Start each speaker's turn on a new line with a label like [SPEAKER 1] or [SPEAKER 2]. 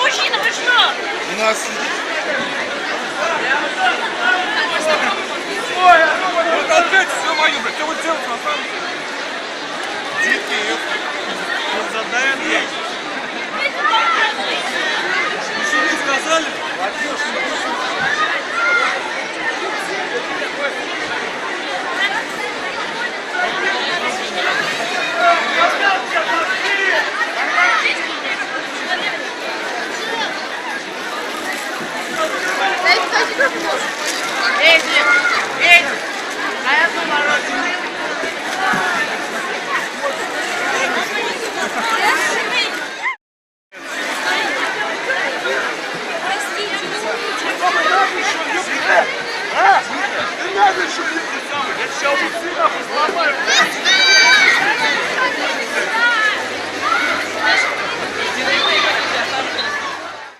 [SPEAKER 1] Мужчина, вы что?
[SPEAKER 2] У нас.
[SPEAKER 3] Вот опять все мое, блядь, что вы делаете на самом деле?
[SPEAKER 2] Дітки,
[SPEAKER 4] Президент.